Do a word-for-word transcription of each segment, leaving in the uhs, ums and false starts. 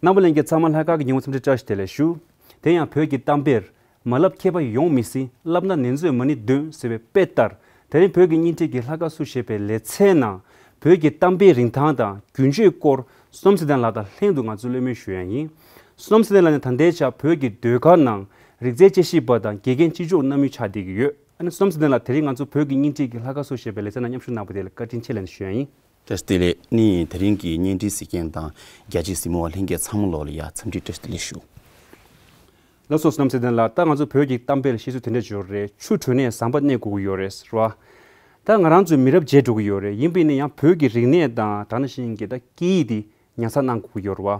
རྣམ་པ་ལྷན་རྒྱས་ཚང་མ་ལྷག་དཀར་གྱི་ཉིན་མོ་འཚམས་འདྲི་བཀྲ་ཤིས་བདེ་ལེགས་ཞུ། དེ་ཡང་བོད་ཀྱི་གཏམ་དཔེར། མ་ལབ་མཁས་པ་ཡོང་མི་སྲིད། ལབ་ན་ནེ་ཙོས་མ་ཎི་འདོན་ཟེར་བའི་དཔེ་ལྟར། དེ་རིང་བོད་ཀྱི་བརྙན་འཕྲིན་གྱི་ལྷ་ཁང་སུ་ཞེས་པའི་ལེ་ཚན་ནང་། བོད་ཀྱི་གཏམ་དཔེའི་རིན་ཐང་དང་རྒྱུན་སྤྱོད་སྐོར་བསོད་ནམས་ཚེ་བརྟན་ལགས་དང་ལྷན་དུ་ང་ཚོས་གླེང་མོལ་ཞུ་ཡ་ཡིན། བསོད་ནམས་ཚེ་བརྟན་ལགས་ནི་ད་ལྟའི་ཆར་བོད་ཀྱི་ཟློས་གར་ནང་རིག་རྩལ་དཔྱད་ཞིབ་པ་དང་དགེ་རྒན་སྤྱི་ཁྱབ་རྣམ་གཉེར་ཆགས་བསྡད་ཀྱི་ཡོད། ཨ་ནི་བསོད་ནམས་ཚེ་བརྟན་ལགས་དེ་རིང་ང་ཚོ་བོད་ཀྱི་བརྙན་འཕྲིན་གྱི་ལྷ་ཁང་སུ་ཞེས་པའི་ལེ་ཚན་ནང་མཉམ་ཞུགས་གནང་བ་དེ་ལ་བཀའ་དྲིན་ཆེ་ལབ་ནས་ཞུ་ཡ་ཡིན། བཀྲ་ཤིས་བདེ་ལེགས། ནི་དེ་རིང་གི་བརྙན་འཕྲིན་གཟིགས་མཁན་དང་རྒྱ་ཆེའི་གཟིགས་མོ་བ་ལྷན་རྒྱས་ཚང་མ་ལོག་ལ་ཡ་འཚམས་འདྲི་བཀྲ་ཤིས་བདེ་ལེགས་ཞུ། ལགས་སོ། བསོད་ནམས་ཚེ་བརྟན་ལགས། ད་ང་ཚོ་བོད་ཀྱི་གཏམ་དཔེ་ལ་བཤད་ཚུལ་དེ་འདྲ་ཅིག་ཡོད་རེད། ཆུ་དྲོས་ནས་ཟམ་པ་གནས་དགོས་ཀྱི་ཡོད་རེད་ཟེར་བ། ད་ང་རང་ཚོའི་མི་རབས་བརྗེད་འགྲོ་གི་ཡོད་རེད། ཡིན་པས་ནི་ཡང་བོད་ཀྱི་རིག་གནས་དང་ད་ནང་བཞིན་གྱི་ད་སྐད་ཡིག་དེ་ཉར་ཚགས་གནང་དགོས་ཀྱི་ཡོད་རེད་བ།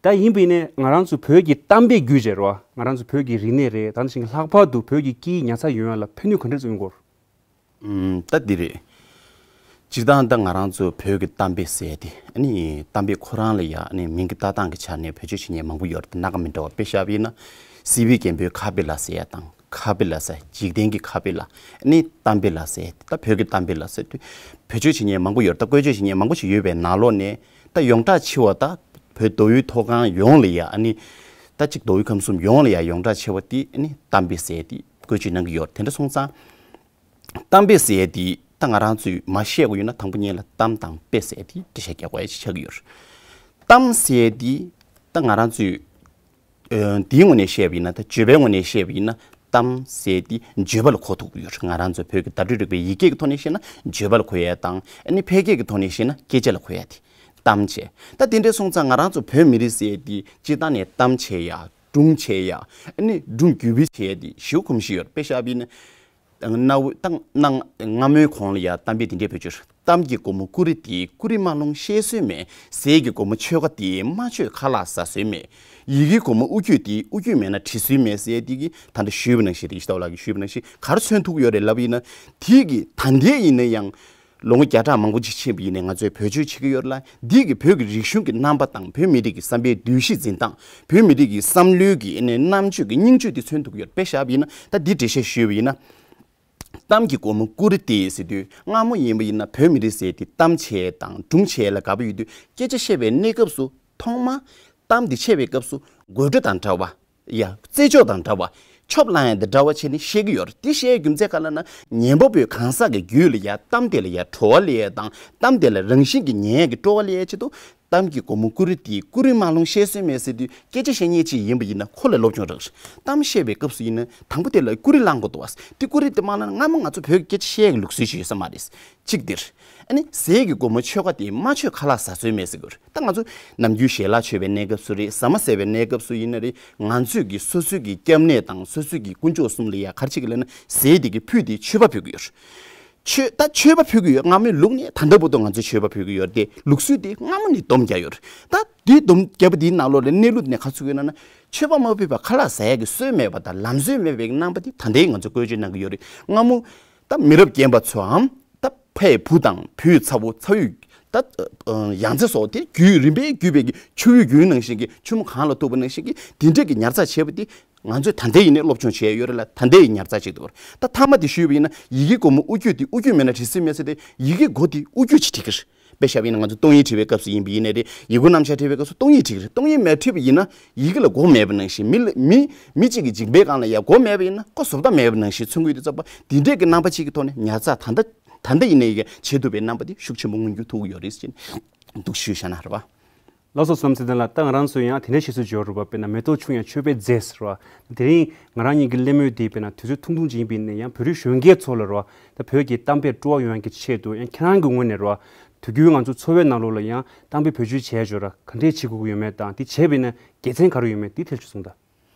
ད་ཡིན་པས་ནི་ང་རང་ཚོ་བོད་ཀྱི་གཏམ་དཔེ་བརྒྱུད་བྱས་རེད་བ། ང་རང་ཚོ་བོད་ཀྱི་རིག་གནས་རེད། ད་ནང་བཞིན་གྱི་ལྷག་པར་དུ་བོད་ཀྱི་སྐད་ཡིག་ཉར་ཚགས་ཡོང་ཡ་ལ་ཕན་ནུས་ག་འདྲ་ཙམ་ཡོང་གི་ཡོད་རེད། ཨུམ། ད་འདི་རེད། སྤྱིར་བཏང་ད་ང་རང་ཚོ་བོད་ཀྱི་གཏམ་དཔེ་ཟེར་དེ་ཨ་ནི་གཏམ་དཔེ་ཁོ་རང་ལ་ཡ་ཨ་ནི་མིང་གི་ལྟ་སྟངས་ཀྱི་ཆ་ནས་བེད་སྤྱོད་བྱེད་མཁན་མང་པོ་ཡོད་རེད། སྣ་ཁ་མི་འདྲ་བ། དཔེ་བཞག་པ་ཡིན་ན་སྲིད་པའི་རྒན་པོའི་ཁ་དཔེ་ལ་ཟེར་ཡ་དང་། ཁ་དཔེ་ལ་ཟེར། འཇིག་རྟེན་གྱི་ཁ་དཔེ་ལ། ཨ་ནི་གཏམ་དཔེ་ལ་ཟེར། ད་བོད་ཀྱི་གཏམ་དཔེ་ལ་ཟེར་དུས་བེད་སྤྱོད་བྱེད་མཁན་མང་པོ་ཡོད་རེད། ད་བཀོལ་སྤྱོད་བྱེད་མཁན་མང་པོ་ཞིག་ཡོད་པའི་ནང་ལོགས་ནས་ད་ཡོངས་གྲགས་ཆེ་བ། ད་བོད་མདོ་དབུས་མཐོ་སྒང་ཡོངས་ལ་ཡ་ཨ་ནི་ད་གཅིག་མདོ་དབུས་ཁམས་གསུམ་ཡོངས་ལ་ཡ་ཡོངས་གྲགས་ཆེ་བ་དེ་ཨ་ནི་གཏམ་དཔེ་ཟེར་དེ་བཀོལ་སྤྱོད་གནང་གི་ཡོད་རེད། དེ་འདྲ་སོང་ཙང་། གཏམ་དཔེ་ཟེར་ཡས་དེ་ད་ང་རང་ཚོས་མར་བཤད་དགོས་ཡོད་ན་དང་པོ་ཉིད་ལ་གཏམ་དང་དཔེ་ཟེར་ཡས་དེ་འགྲེལ་བཤད་རྒྱག་དགོས་ཡ་ཅིག་ཆགས་ཀྱི་ཡོད་རེད། གཏམ་ཟེར་ཡས་དེ་ད་ང་རང་ཚོས་ཨ་དེའི་ངོས་ནས་བཤད་པ་ཡིན་ན། ད་བརྗོད་པའི་ངོས་ནས་བཤད་པ་ཡིན་ན་གཏམ་ཟེར་ཡས་དེ་བརྗོད་པ་ལ་གོ་ཐུབ་ཀྱི་ཡོད་རེད། ང་རང་ཚོ་བོད་ཀྱི་བརྡ་སྤྲོད་རིག་པའི་ཡི་གེ་གི་ཐོག་ནས་བཤད་ན་བརྗོད་པ་ལ་གོ་ཡ་དང་། ཨ་ནི་ཕལ་སྐད་ཀྱི་ཐོག་ནས་བཤད་ན་སྐད་ཆ་ལ་གོ་ཡ་དེ་གཏམ་བྱས། ད་དེ་འདྲ་སོང་ཙང་ང་རང་ཚོ་བོད་མི་རིགས་ཟེར་ཡས་དེ་སྤྱིར་བཏང་ནས་གཏམ་བྱེད་ཡ། སྒྲུང་བྱེད་ཡ། ཨ་ནི་སྒྲུང་བརྒྱུད་སྤེལ་བྱེད་ཡ་དེ་ཞེ་པོ་གོམས་གཤིས་ཡོད་རེད། དཔེ་བཞག་པ་ཡིན་ན། གནའ་བོ་ད་གནའ་སྔ་མོའི་གོང་ལ་ཡ་གཏམ་དཔེ་དེ་འདྲའི་བེད་སྤྱོད་རེད། གཏམ་གྱི་སྒོ་མོ་ཀུ་རེ་དེ་ཀུ་རེ་མ་ལོང་བཤད་སྲོལ་མེད། ཟས་ཀྱི་སྒོ་མོ་ཆོལ་ཁ་དེ་མ་མཆོད་ཁ་ལག་ཟ་སྲོལ་མེད། ཡི་གེའི་སྒོ་མོ་དབུ་ཁྱུད་དེ་དབུ་ཁྱུད་མེད་ན་བྲི་སྲོལ་མེད་ཟེར་དེ་གི་ད་ལྟ་ཞུས་པ་ནང་བཞིན། རེད། ཡེ་ཤེས་རྟ་བ་ལགས་ཀྱིས་ཞུས་པ་ནང་བཞིན་ག་རེ་མཚོན་ཐུབ་ཀྱི་ཡོད་རེད་ལབ་པ་ཡིན་ན། དེ་གི་ད་ལྟའི་ཡིན་ན་ཡང་ལོ་ངོ་བརྒྱ་ཕྲག་མང་པོ་ཅིག་ཕྱིན་པ་ཡིན་ནའི་ང་ཚོས་བེད་སྤྱོད་བྱེད་ཀྱི་ཡོད་རེད་ལ། འདི་གི་བོད་ཀྱི་རིག་གཞུང་གི་རྣམ་པ་དང་བོད་མི་རིགས་ཀྱི་བསམ་པའི་འདུ་ཤེས་འཛིན་སྟངས། བོད་མི་རིགས་ཀྱི་བསམ་བློའི་གི་ཨ་ནི་རྣམ་དཔྱོད་ཀྱི་སྙིང་བཅུད་དེ་མཚོན་ཐུབ་ཀྱི་ཡོད་རེད། དཔེ་བཞག་པ་ཡིན་ན། ད་འདི་འགྲེལ་བཤད་ཞུས་པ་ཡིན་ན། གཏམ་གྱི་སྒོ་མོ་ཀུ་རེ་སྟེ་ཟེར་དུས། སྔ་མོ་ཡིན་པ་ཡིན་ན་བོད་མི་རིགས་ཟེར་དེ་གཏམ་བྱེད་དང་སྒྲུང་བྱེད་ལ་དགའ་པོ་ཡོད་དུས། སྐད་ཆ་བཤད་པའི་གནས་སྐབས་སུ་ཐོག་མར་གཏམ་དེ་འཆད་པའི་སྐབས་སུ་དགོད་བྲོ་དང་འདྲ་བ། ཡ། རྩེད་འཇོ་དང་འདྲ་བ། ཆོབ་ལངས་ཡ་དང་འདྲ་བ་བྱས་ནས་བཤད་ཀྱི་ཡོད་རེད། དེ་བཤད་རྒྱུ་མཚན་ག་ལ་ན། ཉན་པ་པོའི་གང་ཟག་གི་རྒྱུད་ལ་ཡ་གཏམ་དེ་ལ་ཡ་བྲོ་བ་སླེབས་ཡ་དང་། གཏམ་དེ་ལ་རང་བཞིན་གྱིས་ཉན་ཡ་གི་སྤྲོ་བ་སླེབས་ཡ་ཆེད་དུ། གཏམ་གྱི་སྒོ་མོ་ཀུ་རེ་དེ་ཀུ་རེ་མ་ལོང་བཤད་སྲོལ་མེད་ཟེར་དུས། སྐད་ཆ་བཤད་མཁན་ཅིག་ཡིན་པ་ཡིན་ན་ཁོ་ལ་སློབ་སྦྱོང་རག་རེད། གཏམ་བཤད་པའི་སྐབས་སུ་ཡིན་ན་དང་པོ་དེ་ལ་ཀུ་རེ་བླང་དགོས་འདུག་བ། དེ་ཀུ་རེ་དེ་མ་བླངས་ན་སྔ་མོ་ང་ཚོ་བོད་ཀྱི་སྐད་ཆ་བཤད་ཡ་གི་ལུགས་སྲོལ་ཞིག་ཡོད་ས་མ་རེད། གཅིག་དེ་རེད། ཨ་ནི་ཟས་ཀྱི་སྒོ་མོ་ཆོལ་ཁ་དེ་མ་མཆོད་ཁ་ལག་ཟ་སྲོལ་མེད་ཟེར་གྱི་ཡོད་རེད། ད་ང་ཚོ་ནམ་རྒྱུན་ཞལ་ལག་མཆོད་པའི་གནས་སྐབས་སུ་རེད། ཟ་མ་ཟ་བའི་གནས་སྐབས་སུ་ཡིན་ན་རེད། ང་ཚོས་ཀྱི་སོ་སོའི་གི་སྐྱབས་གནས་དང་སོ་སོའི་གི་དཀོན་མཆོག་གསུམ་ལ་ཡ་ག་རེ་བྱེད་ཀྱི་ལབ་ན། ཟས་དེ་གི་ཕུད་དེ་མཆོད་པ་ཕུལ་གྱི་ཡོད་རེད། མཆོད། ད་མཆོད་པ་ཕུལ་གྱི་ཡོད། སྔ་མོའི་ལུགས་ནས་ད་ལྟ་བར་དུ་ང་ཚོས་མཆོད་པ་ཕུལ་གྱི་ཡོད་རེད་དེ། ལུགས་སྲོལ་དེ་སྔ་མོ་ནས་སྡོམ་རྒྱག་ཡོད་རེད། ད་དེ་སྡོམ་བརྒྱབ་པ་དེའི་ནང་ལོགས་ལ་གནས་ལུགས་ནས་ག་ཚོད་ཡོད་ན་ན། མཆོད་པ་མ་ཕུལ་བར་ཁ་ལག་ཟ་ཡ་གི་སྲོལ་མེད་པ་དང་ལམ་སྲོལ་མེད་པའི་རྣམ་པ་དེ་ད་ལྟའི་ང་ཚོས་བཀོལ་སྤྱོད་གནང་གི་ཡོད་རེད། སྔ་མོ་ད་མི་རབས་རྒན་པ་ཚོའམ། ད་ཕའི་བུ་དང་བུའི་ཚ་བོ། ཚ་བོས་ད་ཡང་རྩེ་སོགས་དེ་རྒྱུད་རིམ་པས་བརྒྱུད་པའི་གི་ཆུ་བོའི་རྒྱུན་ནང་བཞིན་གྱི། ཆུ་མོ་གངས་ལ་ཐུག་པ་ནང་བཞིན་གྱི་དེ་འདྲས་ཀྱི་ཉར་ཚགས་བྱས་པ་དེ་ང་ཚོས་ད་ལྟའི་ཡིན་ནའི་སློབ་སྦྱོང་བྱས་ཡོད་རེད་ལ། ད་ལྟའི་ཡིན་ཉར་ཚགས་བྱེད་ཀྱི་འདུག་རེད། ད་མཐའ་མ་དེ་ཞུས་པ་ཡིན་ན། ཡི་གེ་སྒོ་མོ་དབུ་ཁྱུད་དེ་དབུ་ཁྱུད་མེད་ན་བྲི་སྲོལ་མེད་ཟེར་ཏེ། ཡི་གེ་མགོ་དེ་དབུ་ཁྱུད་ཅིག་བྲི་གི་རེད། དཔེ་བཞག་པ་ཡིན་ན་ང་ཚོ་སྟོང་ཉིད་བྲི་བའི་སྐབས་སུ་ཡིན་པ་ཡིན་ནའི་རེད། ཡི་གུ་རྣམ་གཞག་བྲི་བའི་སྐབས་སུ་སྟོང་ཉིད་བྲི་གི་རེད། སྟོང་ཉིད་མེད་བྲིས་པ་ཡིན་ན་ཡི་གེ་ལ་མགོ་མེད་པ་ནང་བཞིན། མི་ལ་མི་མི་གཅིག་གི་འཇིགས་པའི་སྒང་ལ་ཡ་མགོ་མེད་པ་ཡིན་ན་ཁོ་བཟོ་ལྟ་མེད་པ་ནང་བཞིན་མཚོན་གྱི་ཡོད་དུས་ཙམ་པ། འདི་འདྲས་ཀྱི་རྣམ་པ་ཅིག་གི་ཐོག་ནས་ཉར་ཚགས་ད་ལྟ་ད་ལྟ་ཡིན་ནའི་ཡི་གེ་བྱེད་ཐུབ་པའི་རྣམ་པ་དེ་ཤུགས་ཆེན་པོ་མངོན་འགྱུར་ཐུབ་ཀྱི་ཡོད་རེད་ཅེས་འདུག་ཞུས་བཞག་ན་རེད་པ། ལགས་སོ། བསོད་ནམས་ཚེ་བརྟན་ལགས། ད་ང་རང་ཚོ་ཡང་དེ་འདྲའི་བཤད་སྲོལ་ཅིག་ཡོད་རེད་པ། དཔེར་ན་མེ་ཏོག་ཆུང་ཡང་མཆོད་པའི་རྫས་ཟེར་བ། དེ་རིང་ང་རང་གཉིས་ཀྱི་གླེང་མོལ་འདི་དཔེར་ན་དུས་ཚོད་ཐུང་ཐུང་ཅིག་ཡིན་པ་ཡིན་ན་ཡང་། བོད་རིགས་གཞོན་སྐྱེས་ཚོ་ལ་རེད་པ། ད་བོད་ཀྱི་གཏམ་དཔེར་སྤྲོ་བ་ཡོང་ཡག་གི་ཆེད་དུ་ཡང་ཁྱེད་རང་གི་ངོས་ནས་རེད་པ། དུས་རྒྱུན་ང་ཚོ་འཚོ་བའི་ནང་ལོགས་ལ་ཡང་གཏམ་དཔེ་བེད་སྤྱོད་བྱས་ཡོད་ར། ག་འདྲས་བྱེད་དགོས་ཀྱི་ཡོད་མེད་དང་། དེ་བྱས་པ་ཡིན་ན་དགེ་མཚན་ག་རེ་ཡོད་མེད་དེ་ཐད་ཅིག་གསུངས་དང་།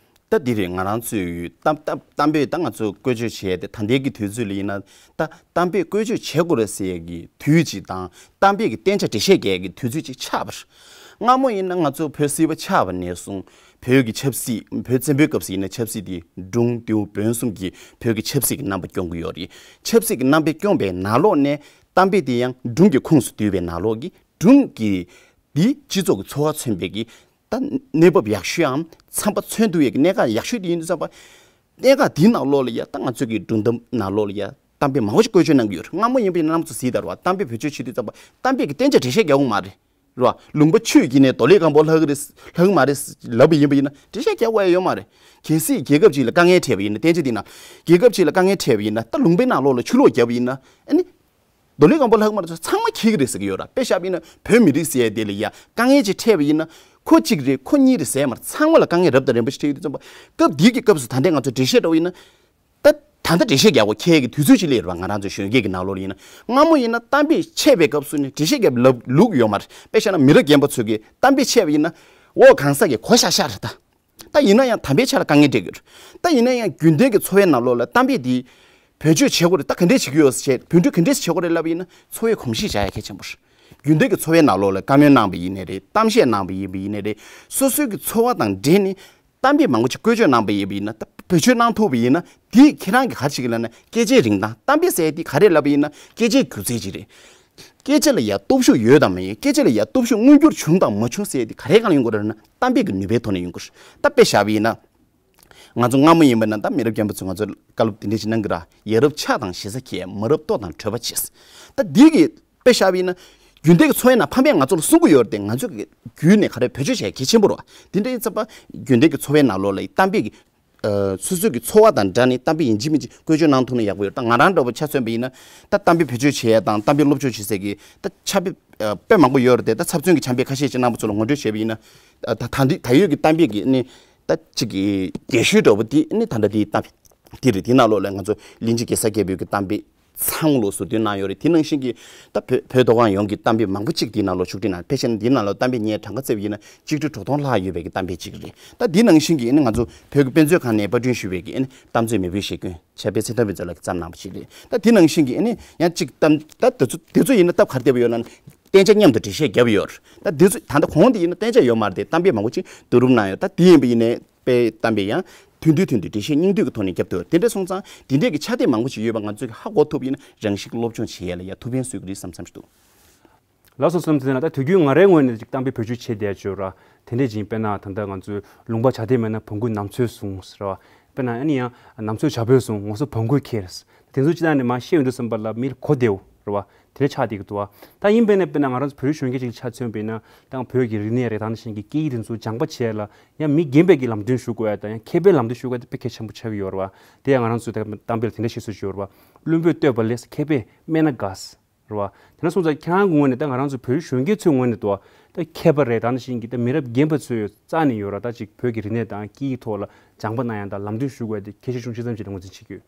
ད་འདི་རེད། ང་རང་ཚོས་གཏམ་གཏམ་གཏམ་དཔེ་ད་ང་ཚོ་བཀོལ་སྤྱོད་བྱས་ཏེ། ད་ལྟའི་གི་དུས་ཚོད་ལ་ཡིན་ན་ད་གཏམ་དཔེ་བཀོལ་སྤྱོད་བྱེད་དགོས་རེད་ཟེར་ཡས་ཀྱི་དུས་ཅིག་དང་། གཏམ་དཔེ་གི་བསྟན་བྱ་འགྲེལ་བཤད་རྒྱག་ཡས་ཀྱི་དུས་ཚོད་ཅིག་ཆགས་པ་རེད། སྔ་མོ་ཡིན་ན་ང་ཚོ་བོད་སིལ་བུ་ཆགས་པ་ནས་བཟུང་བོད་ཀྱི་ཆབ་སྲིད། བོད་བཙན་པོའི་སྐབས་སུ་ཡིན་ན་ཆབ་སྲིད་དེ་སྒྲུང་ལྡེའུ་བོན་གསུམ་གྱིས་བོད་ཀྱི་ཆབ་སྲིད་ཀྱི་རྣམ་པ་སྐྱོང་གི་ཡོད་རེད། ཆབ་སྲིད་ཀྱི་རྣམ་པ་སྐྱོང་པའི་ནང་ལོགས་ནས་གཏམ་དཔེ་དེ་ཡང་སྒྲུང་གི་ཁོངས་སུ་བསྡུས་པའི་ནང་ལོགས་ཀྱི། སྒྲུང་གི་འདི་སྤྱི་ཚོགས་ཀྱི་འཚོ་བ་མཚོན་པའི་གི་ད་གནས་བབ་ཡག་ཤོས་འམ་འཚམས་པ་མཚོན་ཐུབ་ཡས་ཀྱི་གནད་འགག་ཡག་ཤོས་དེ་ཡིན་དུས་ཙམ་པ། གནད་འགག་དེའི་ནང་ལོགས་ལ་ཡ་ད་ང་ཚོས་ཀྱི་སྒྲུང་གཏམ་ནང་ལོགས་ལ་ཡ་གཏམ་དཔེ་མང་པོ་ཞིག་བཀོལ་སྤྱོད་གནང་གི་ཡོད་རེད། སྔ་མོ་ཡིན་པ་ཡིན་ན་རྣམ་ཚོ་གཟིགས་དང་རེད་པ། གཏམ་དཔེ་བེད་སྤྱོད་བྱེད་དུས་ཙམ་པ་གཏམ་དཔེ་གི་བསྟན་བྱ་འགྲེལ་བཤད་རྒྱག་ཡོང་མ་རེད། རེད་བ། ལུང་པ་ཆུ་ཡིས་བསྒྱིར་ནས་རྡོ་ལེབ་སྐམ་པོ་ལྷག་གི་རེད་ལྷག་མ་རེད་ལབ་པ་ཡིན་པ་ཡིན་ན་འགྲེལ་བཤད་རྒྱག་དགོས་ཡ་ཡོད་མ་རེད། གལ་སྲིད་རྒྱལ་ཁབ་ཅིག་ལ་དཀའ་ངལ་འཕྲད་པ་ཡིན་ན། བསྟན་ཆ་འདི་ན་རྒྱལ་ཁབ་ཅིག་ལ་དཀའ་ངལ་འཕྲད་པ་ཡིན་ན། ད་ལུང་པའི་ནང་ལོགས་ལ་ཆུ་ལོག་བརྒྱབ་པ་ཡིན་ན། ཨ་ནི། རྡོ་ལེབ་སྐམ་པོ་ལྷག་མ་རེད། ཚང་མ་འཁྱེར་གི་རེད་ཟེར་གི་ཡོད་ར། དཔེ་བཞག་པ་ཡིན་ན་བོད་མི་རིགས་ཟེར་ཡ་དེ་ལ་ཡ་དཀའ་ངལ་ཅིག་འཕྲད་པ་ཡིན་ན། ཁོ་གཅིག་རེད། ཁོ་གཉིས་རེད་ཟེར་མ་རེད། ཚང་མ་ལ་དཀའ་ངལ་རབ་དང་རིམ་པ་ཞིག་འཕྲད་ཡོད་དུས་ཙམ་པ། སྐབས་འདིའི་གི་སྐབས་སུ་ད་ལྟའི་ང་ཚོ་འགྲེལ་བཤད་འདྲ་བོ་ཡིན་ན། ད་ད་ལྟ་འགྲེལ་བཤད་རྒྱག་དགོས་ཁེལ་གི་དུས་ཚོད་ཅིག་སླེབས་རེད་བ། ང་རང་ཚོའི་གཞོན་སྐྱེས་ཀྱི་ནང་ལོགས་ལ་ཡིན་ན། སྔ་མོ་ཡིན་ན་གཏམ་དཔེ་འཆད་པའི་སྐབས་སུ་ནི་འགྲེལ་བཤད་རྒྱབ་ལབ་ལུགས་ཡོད་མ་རེད། དཔེ་བཞག་ན་མི་རབས་རྒན་པ་ཚོས་ཀྱི་གཏམ་དཔེ་འཆད་པ་ཡིན་ན། འོ་གང་ཟག་གི་གོ་ཤག་ཤག་རེད་ད། ད་ཡིན་ན་ཡང་དམ་པའི་ཆ་ལ་དཀའ་ངལ་འཕྲད་ཀྱི་རེད། ད་ཡིན་ན་ཡང་རྒྱུན་ལྡན་གྱི་འཚོ་བའི་ནང་ལོགས་ལ་གཏམ་དཔེ་འདི་བེད་སྤྱོད་བྱེད་དགོས་རེད། ད་ག་འདྲས་བྱེད་ཀྱི་ཡོད་ཟེར། བེད་སྤྱོད་ག་འདྲས་བྱེད་དགོས་རེད་ལབ་པ་ཡིན་ན། འཚོ་བའི་གོམས་གཤིས་བྱ་ཡ་གལ་ཆེན་པོ་རེད། རྒྱུན་ལྡན་གྱི་འཚོ་བའི་ནང་ལོགས་ལ་བཀའ་མོལ་གནང་བ་ཡིན་ནའི་རེད། གཏམ་བཤད་གནང་བ་ཡིན་པ་ཡིན་ནའི་རེད། སོ་སོའི་གི་འཚོ་བ་དང་འབྲེལ་ནས་གཏམ་དཔེ་མང་པོ་ཅིག་བཀོལ་སྤྱོད་གནང་བ་ཡིན་པ་ཡིན་ན། ད་བེད་སྤྱོད་གནང་ཐུབ་པ་ཡིན་ན། དེས་ཁྱེད་རང་གི་ག་རེ་བྱེད་ཀྱི་ལབ་ན། སྐད་ཆའི་རིན་ཐང་། གཏམ་དཔེ་ཟེར་ཡ་དེ་ག་རེ་ལབ་པ་ཡིན་ན། སྐད་ཆའི་སྒྱུ་རྩལ་ཅིག་རེད། སྐད་ཆ་ལ་ཡ་སྟོབས་ཤུགས་ཡོད་དང་མེད། སྐད་ཆ་ལ་ཡ་སྟོབས་ཤུགས་མངོན་འགྱུར་བྱུང་དང་མ་བྱུང་ཟེར་ཡ་དེ་ག་རེ་སྒང་ལ་ཡོང་གི་རེད་ན། གཏམ་དཔེ་གི་ནུས་པའི་ཐོག་ནས་ཡོང་གི་རེད། ད་དཔེ་བཞག་པ་ཡིན་ན། ང་ཚོ་སྔ་མོ་ཡིན་པ་ན། ད་མི་རབས་རྒན་པ་ཚོས་ང་ཚོར་བཀའ་སློབ་དེ་འདྲས་ཅིག་གནང་གི་ར། ཡ་རབས་ཕྱག་དང་ཞེ་ས་གས། མ་རབས་ལྟོ་དང་གྲོད་པ་བྱེད། ད་འདི་གི་དཔེ་བཞག་པ་ཡིན་ན། རྒྱུན་ལྡན་གྱི་འཚོ་བའི་ནང་ཕ་མས་ང་ཚོ་ལ་གསུང་གི་ཡོད་རེད་དེ། ང་ཚོ་གི་བརྒྱུད་ནས་ག་རེ་བེད་སྤྱོད་བྱེད་ཡ་གལ་ཆེན་པོ་རེད་བ། དེ་འདྲ་ཡིན་ཙམ་པ། རྒྱུན་ལྡན་གྱི་འཚོ་བའི་ནང་ལོགས་ལ་གཏམ་དཔེ་གི། ཨ། སོ་སོའི་གི་འཚོ་བ་དང་འདྲ་ནས་གཏམ་དཔེ་ཡིན་གཅིག་མིན་གཅིག་བཀོལ་སྤྱོད་གནང་ཐུབ་ན་ཡག་པོ་ཡོད། ད་ང་རང་འདྲ་བོ་ཆ་མཚོན་པ་ཡིན་ན། ད་གཏམ་དཔེ་བེད་སྤྱོད་བྱེད་ཡ་དང་གཏམ་དཔེ་སློབ་སྦྱོང་བྱེད་སའི་གི་ད་ཕྱག་དཔེ་དཔེ་མང་པོ་ཡོད་རེད་དེ། ད་ཚབ་མཚོན་གྱི་ཆ་ཕྱག་ཁ་ཤས་ཅིག་རྣམ་པ་ཚོ་ལ་ངོ་སྤྲོད་བྱས་པ་ཡིན་ན། ད་ད་འདི་ད་ཡོད་ཀྱི་གཏམ་དཔེ་གི་ནི། ད་ཅིག་གི་རྒན་ཤོས་འདྲ་བོ་དེ་ནི་ད་ལྟ་དེའི་གཏམ་དེ་རེད། དེའི་ནང་ལོགས་ལ་ང་ཚོ་གླིང་རྗེ་གེ་སར་རྒྱལ་པོའི་གི་གཏམ་དཔེ་ཚང་མ་ལོ་ཟུར་འདོན་གནང་ཡོད་རེད། དེ་ནང་བཞིན་གྱི་ད་བོད་བོད་མདོ་ཁམས་ཡོངས་ཀྱི་གཏམ་དཔེ་མང་པོ་ཅིག་དེའི་ནང་ལོགས་ཕྱོགས་སྒྲིག་གནང་། ཕལ་ཆེར་དེའི་ནང་ལོགས་གཏམ་དཔེ་ངས་གྲངས་ཀ་བརྩིས་པ་ཡིན་ན་གཅིག་ཁྲི་དྲུག་སྟོང་ལྷག་ཡོད་པའི་གི་གཏམ་དཔེ་ཅིག་རེད། ད་དེ་ནང་བཞིན་གྱི་ཨ་ནི་ང་ཚོ་བོད་ཀྱི་དཔེ་མཛོད་ཁང་ནས་པར་སྐྲུན་ཞུས་པའི་གི་ཨ་ནི་གཏམ་མཛོད་མེས་པོའི་ཞལ་རྒྱུན། ཕྱག་དཔེ་ཚེ་ཐར་ཕུན་ཚོགས་ལགས་ཀྱིས་བརྩམས་གནང་བ་ཅིག་རེད། ད་དེ་ནང་བཞིན་གྱི་ཨ་ནི་ཡང་གཅིག་གཏམ་ད་དེ་ཚོ་དེ་ཚོ་ཡིན་ན་སྟབས་ག་རེ་བདེ་པོ་ཡོད་ན། གཏན་འཇགས་མཉམ་དུ་འགྲེལ་བཤད་བརྒྱབ་ཡོད་རེད། ད་དེ་ཚོ་ད་ལྟ་གོང་དེ་ཡིན་ན་གཏན་འཇགས་ཡོད་མ་རེད་དེ། གཏམ་དཔེ་མང་པོ་ཅིག་བསྡུ་རུབ་གནང་ཡོད། ད་དེ་ཡིན་པ་ཡིན་ནའི་དཔེ་གཏམ་དཔེ་ཡང་ཐུང་ཐུང་ཐུང་ཐུང་འགྲེལ་བཤད་སྙིང་བསྡུས་ཀྱི་ཐོག་ནས་བརྒྱབ་ཐུབ། དེ་འདྲ་སོང་ཙང་དེ་འདྲས་ཀྱི་ཆ་དེ་མང་པོ་ཞིག་ཡོད་པ་ང་ཚོས་ཧ་གོ་ཐུབ་ཡིན་ན། རང་བཞིན་གྱི་སློབ་སྦྱོང་བྱེད་ཡས་ལ་ཡ་ཐུགས་ཕན་གསོས་ཀྱི་རེད་བསམ་བསམ་ཞིག་འདུག། ལགས་སོ། བསམ་ཚེ་ན་ད་དུས་རྒྱུན་ང་རའི་ངོས་ནས་ཅིག་གཏམ་དཔེ་བེད་སྤྱོད་བྱེད་བསྡད་ཡོད་ར། དེ་འདྲས་ཅིག་དཔེར་ན་ད་ལྟ་ང་ཚོའི་ལུང་པ་བྱ་དེ་མེད་ན་བོང་གུས་ནམ་ཚོད་བཟུང་ཟེར་བ། དཔེར་ན་ཨ་ནི་ཡང་ནམ་ཚོད་བྱ་འབོད་སོང་ངོ་སོ་བོང་གུས་ཁྱེར། དེ་ཚོ་སྤྱིར་བཏང་ནས་མར་བཤད་ཡོང་དུས་ཙམ་པ་ལ་མིར་གོ་བདེ་བོ་རེད་བ། དེ་འདྲ་ཆགས་བསྡད་ཀྱི་འདུག་བ། ད་ཡིན་པས་ན་དཔེར་ན་ང་རང་ཚོ་བོད་རིགས་གཞོན་སྐྱེས་ཅིག་ཆ་མཚོན་པ་ཡིན་ན། ད་བོད་ཀྱི་རིག་གནས་རེད། ད་ནང་བཞིན་གྱི་སྐད་ཡིག་དེ་ཚོ་སྦྱངས་པ་བྱས་ལ་ཡང་མི་རྒན་པའི་གི་ལམ་སྟོན་ཞུ་དགོས་ཡ་དང་། ཡང་མཁས་པའི་ལམ་སྟོན་ཞུ་དགོས་ཡ་དེ་དཔེ་གལ་ཆེན་པོ་ཆགས་ཀྱི་ཡོད་རེད་བ། དེ་ཡང་ང་རང་ཚོས་ད་གཏམ་དཔེ་ལ་དེ་འདྲ་བཤད་སྲོལ་ཅིག་ཡོད་རེད་བ། བླུན་པོས་བསྟོད་པ་ལེགས། མཁས་པས་སྨད་ན་དགའ། རེད་བ། དེ་འདྲ་སོང་ཙང་ཁྱེད་རང་གི་ངོས་ནས། ད་ང་རང་ཚོ་བོད་རིགས་གཞོན་སྐྱེས་ཚོའི་ངོས་ནས་འདུག་བ། ད་མཁས་པ་རེད། ད་ནང་བཞིན་གྱི་ད་མི་རབས་རྒན་པ་ཚོས་རྩ་ནས་ཡོད་ར། ད་ཅིག་བོད་ཀྱི་རིག་གནས་དང་སྐད་ཡིག་ཐོག་ལ་སྦྱངས་པ་གནང་ཡ་དང་ལམ་སྟོན་ཞུ་དགོས་ཡ་དེ་གལ་ཆེ་ཆུང་ཆེ་ཙམ་ཞིག་ལ་ངོས་འཛིན་བྱེད་ཀྱི་ཡོད།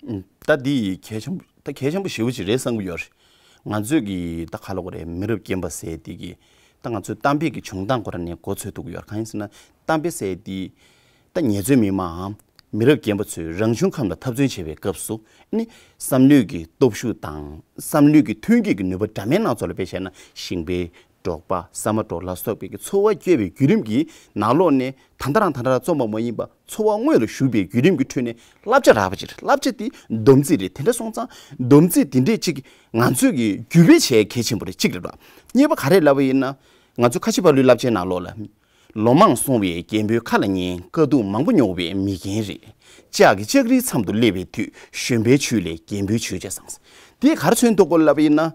ཨུམ། ད་འདི་གལ་ཆེན་པོ། ད་གལ་ཆེན་པོ་ཞེ་པོ་ཅིག་རེད་བསམ་གྱི་ཡོད་རེད། ང་ཚོས་ཀྱི་ད་ག་ལབ་དགོས་རེད། མི་རབས་རྒན་པ་ཟེར་དེ་གི་ད་ང་ཚོའི་གཏམ་དཔེ་གི་བྱུང་སྟངས་ཁོ་རང་ནས་མགོ་ཚོས་ཐུབ་ཀྱི་ཡོད་རེད། གང་ཡིན་ཟེར་ན། གཏམ་དཔེ་ཟེར་དེ་ད་ངལ་རྩོལ་མི་མང་མི་རབས་རྒན་པ་ཚོས་རང་བྱུང་ཁམས་ལ་འཐབ་རྩོད་བྱེད་པའི་སྐབས་སུ་ནི། བསམ་བློའི་གི་སྟོབས་ཤུགས་དང་བསམ་བློའི་གི་མཐུན་རྐྱེན་གྱི་ནུས་པ་འདྲ་མིན་སྣ་ཚོགས་ལ། དཔེ་བཤད་ན་ཞིང་པའི་འབྲོག་པ། ཟ་མ་འབྲོག་ལ་སོགས་པའི་གི་འཚོ་བ་སྐྱེལ་བའི་བརྒྱུད་རིམ་གྱི་ནང་ལོགས་ནས། ད་ལྟ་རང་ད་ལྟ་རང་རྩོམ་པ་མ་ཡིན་པ་འཚོ་བ་དངོས་ལ་ཞུགས་པའི་བརྒྱུད་རིམ་གྱི་ཁྲོད་ནས་བསླབ་བྱ་རག་པ་ཅིག་རེད། བསླབ་བྱ་དེ་སྡོམ་རྩིས་རེད། དེ་འདྲ་སོང་ཙང་སྡོམ་རྩིས་དེ་འདྲས་ཅིག་ང་ཚོས་ཀྱི་བརྒྱུད་སྤེལ་བྱེད་ཡ་གལ་ཆེན་པོ་རེད། གཅིག་རེད་བ། གཉིས་པ་ག་རེ་ལབ་པ་ཡིན་ན། ང་ཚོ་ཁ་ཆེ་བ་ལུའི་བསླབ་བྱའི་ནང་ལོགས་ལ། ལོ་མང་སོང་བའི་རྒན་པོའི་ཁ་ལ་ཉན། དཀའ་སྡུག་མང་པོ་མྱོང་བའི་མི་རྒན་རེད། ལྕགས་ཀྱི་ལྕགས་རིའི་མཚམས་སུ་སླེབས་པའི་དུས། གཞོན་པའི་ཆོས་ལས་རྒན་པོའི་ཆོས་ཆེ་བཟང་། དེས་ག་རེ་མཚོན་ཐུབ་དགོས་ལབ་པ་ཡིན་ན།